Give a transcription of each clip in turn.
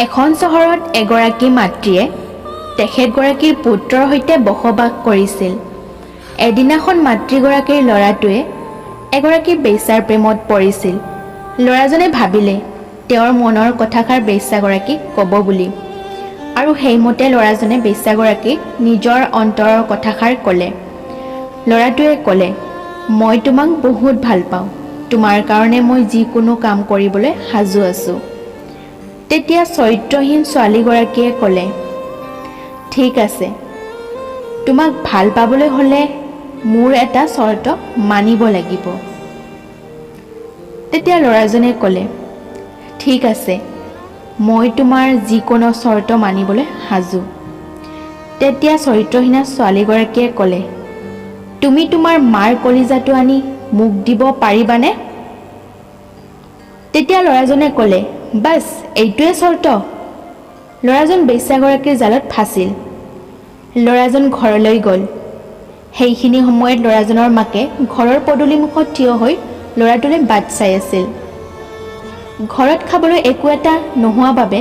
এখন চহৰত এগৰাকী মাতৃয়ে তেখেতগৰাকীৰ পুত্ৰৰ সৈতে বসবাস কৰিছিল। এদিনাখন মাতৃগৰাকীৰ ল'ৰাটোৱে এগৰাকী বেশ্যাৰ প্ৰেমত পৰিছিল। ল'ৰাজনে ভাবিলে তেওঁৰ মনৰ কথাষাৰ বেশ্যাগৰাকীক ক'ব বুলি আৰু সেইমতে ল'ৰাজনে বেশ্যাগৰাকীক নিজৰ অন্তৰৰ কথাষাৰ ক'লে। ল'ৰাটোৱে ক'লে, মই তোমাক বহুত ভাল পাওঁ, তোমাৰ কাৰণে মই যিকোনো কাম কৰিবলৈ সাজু আছোঁ। তেতিয়া চৰিত্ৰহীন ছোৱালীগৰাকীয়ে ক'লে, ঠিক আছে, তোমাক ভাল পাবলৈ হ'লে মোৰ এটা চৰ্ত মানিব লাগিব। তেতিয়া ল'ৰাজনে ক'লে, ঠিক আছে, মই তোমাৰ যিকোনো চৰ্ত মানিবলৈ সাজু। তেতিয়া চৰিত্ৰহীনা ছোৱালীগৰাকীয়ে ক'লে, তুমি তোমাৰ মাৰ কলিজাটো আনি মোক দিব পাৰিবানে? তেতিয়া ল'ৰাজনে ক'লে, বাছ, এইটোৱে চৰ্ত? ল'ৰাজন বেশ্যাগৰাকীৰ জালত ফাঁচিল। ল'ৰাজন ঘৰলৈ গ'ল। সেইখিনি সময়ত ল'ৰাজনৰ মাকে ঘৰৰ পদূলিমুখত থিয় হৈ ল'ৰাটোলৈ বাট চাই আছিল। ঘৰত খাবলৈ একো এটা নোহোৱা বাবে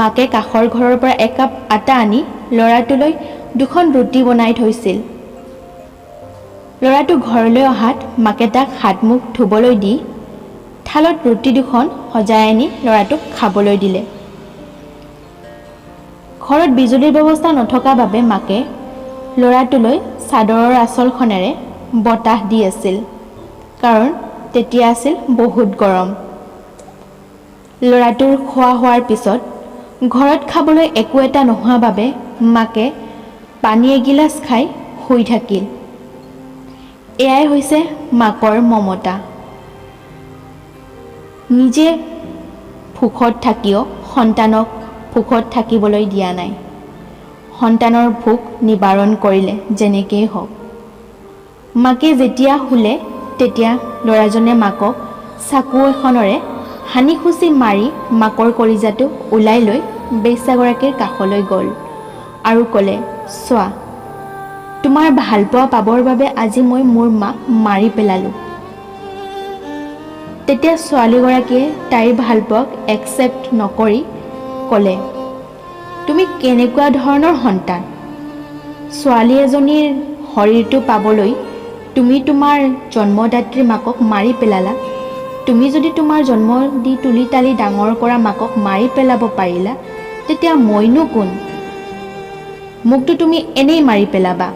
মাকে কাষৰ ঘৰৰ পৰা একাপ আটা আনি ল'ৰাটোলৈ দুখন ৰুটি বনাই থৈছিল। ল'ৰাটো ঘৰলৈ অহাত মাকে তাক হাত মুখ ধুবলৈ দি থালত ৰুটি দুখন সজাই আনি ল'ৰাটোক খাবলৈ দিলে। ঘৰত বিজুলীৰ ব্যৱস্থা নথকা বাবে মাকে ল'ৰাটোলৈ চাদৰৰ আঁচলখনেৰে বতাহ দি আছিল, কাৰণ তেতিয়া আছিল বহুত গৰম। ল'ৰাটোৰ খোৱা হোৱাৰ পিছত ঘৰত খাবলৈ একো এটা নোহোৱা বাবে মাকে পানী এগিলাচ খাই শুই থাকিল। এয়াই হৈছে মাকৰ মমতা। নিজে ভোকত থাকিও সন্তানক ভোকত থাকিবলৈ দিয়া নাই। সন্তানৰ ভোক নিবাৰণ কৰিলে যেনেকেই হওক। মাকে যেতিয়া শুলে, তেতিয়া ল'ৰাজনে মাকক চাকু এখনেৰে হানি খুচি মাৰি মাকৰ কলিজাটো ওলাই লৈ বেশ্যাগৰাকীৰ কাষলৈ গ'ল আৰু ক'লে, চোৱা, তোমাৰ ভালপোৱা পাবৰ বাবে আজি মই মোৰ মাক মাৰি পেলালোঁ। তেতিয়া ছোৱালীগৰাকীয়ে তাইৰ ভালপোৱাক একচেপ্ট নকৰি ক'লে, তুমি কেনেকুৱা ধৰণৰ সন্তান? ছোৱালী এজনীৰ শৰীৰটো পাবলৈ তুমি তোমাৰ জন্মদাত্ৰী মাকক মাৰি পেলালা। তুমি যদি তোমাৰ জন্ম দি তুলি তালি ডাঙৰ কৰা মাকক মাৰি পেলাব পাৰিলা, তেতিয়া মইনো কোন? মোকতো তুমি এনেই মাৰি পেলাবা।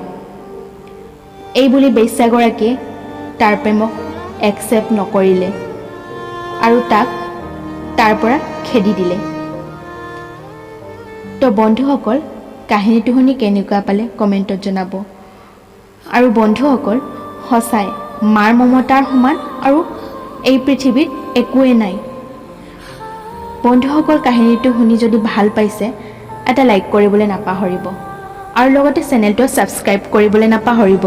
এই বুলি বেশ্যাগৰাকীয়ে তাৰ প্ৰেমক একচেপ্ট নকৰিলে আৰু তাক তাৰ পৰা খেদি দিলে। তো বন্ধুসকল, কাহিনীটো শুনি কেনেকুৱা পালে কমেণ্টত জনাব। আৰু বন্ধুসকল, সঁচাই মাৰ মমতাৰ সমান আৰু এই পৃথিৱীত একোৱেই নাই। বন্ধুসকল, কাহিনীটো শুনি যদি ভাল পাইছে, এটা লাইক কৰিবলৈ নাপাহৰিব আৰু লগতে চেনেলটো ছাবস্ক্ৰাইব কৰিবলৈ নাপাহৰিব।